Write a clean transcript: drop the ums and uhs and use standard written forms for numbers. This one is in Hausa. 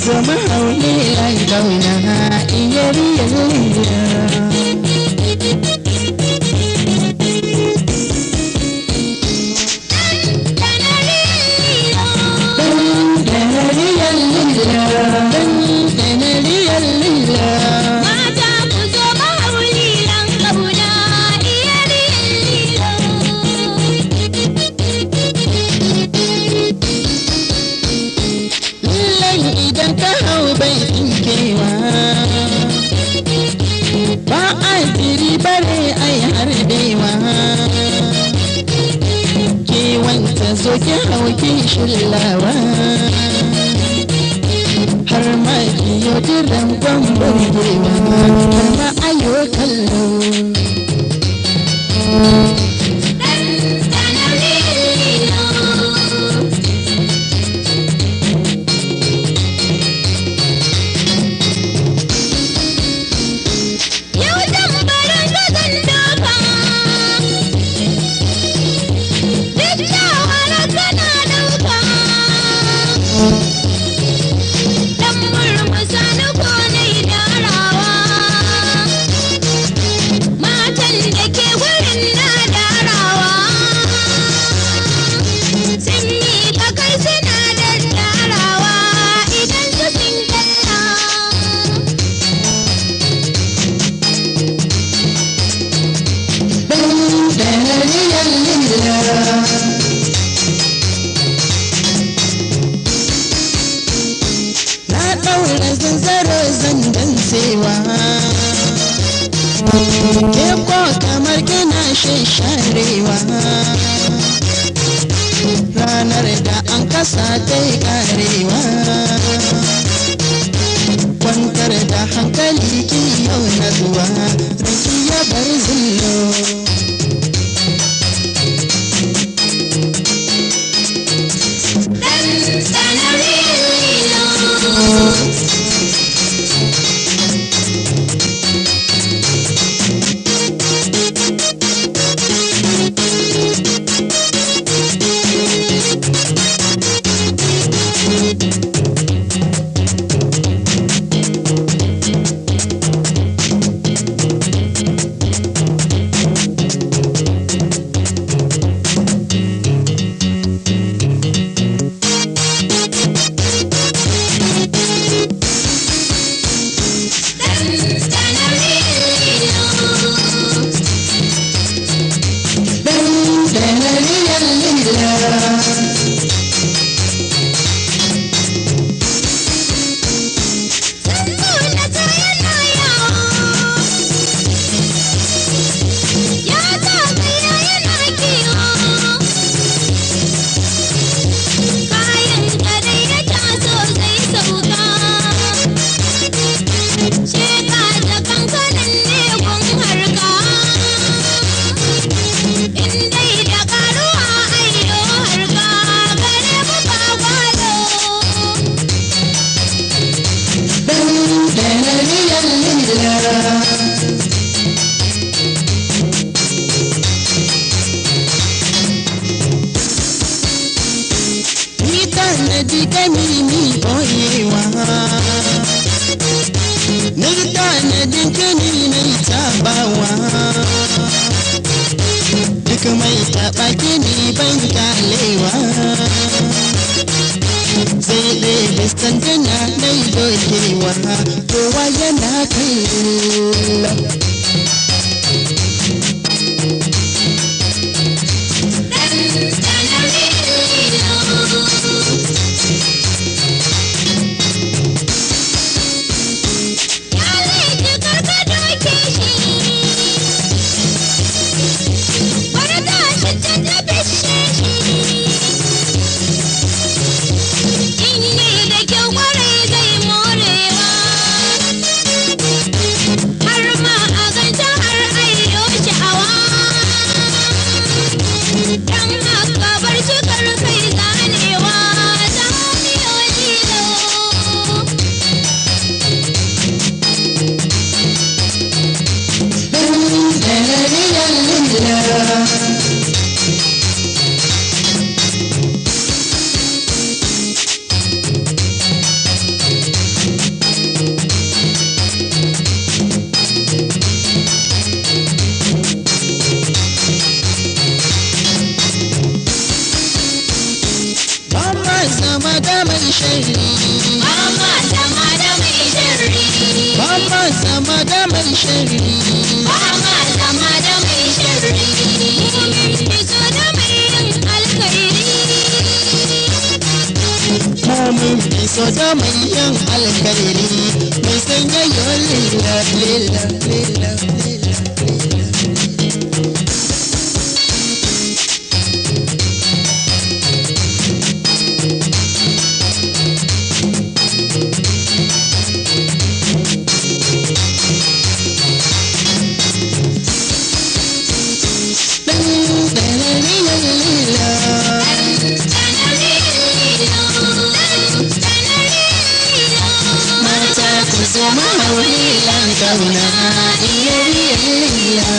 Zama haule lan kauna iyari yalila. Mata ku zo mahauli lan kauna iyari yalila. Lallai idan ka hau bai tsinkewa, ba a jiri bare ai harbewa. Ke wanta zo ki hau ki shillawa, har ma ki yo jiran gwamban burgewa, har ma ayo kallo. Yau zan barin gazan doka, duk shawara kana ɗauka. Dan murmusa ni ko na yi darawa, matan da ke wurin na darawa. Sun miƙa kai suna daddarawa idan su sun kalla. Na ɗaura zanzaro zandan sewa, ke ko kamar kina shasharewa. Ranar da an kasa ta yi karewa, kwantar da hankali ki yau na zuwa, raki ya bar zullo. Ni tanadi kami mi boyewa, ni tanadin kani mai tabawa. Duk mai taɓa kini ban kyalewa, sai dai sanduna na dokewa, kowa yana kallo. Ya laifi karka doke shi. sharri. Ba ma zama da mai sharri. Ba ma zama da mai sharri. Ba ma zama da mai sharri. Mu mun fi so da mai yin alkhairi. Mu mun fi so da mai yin alkhairi. Mai sanya yo lila lila lila lila. Mata ku zo mahauli lan kauna iya lila.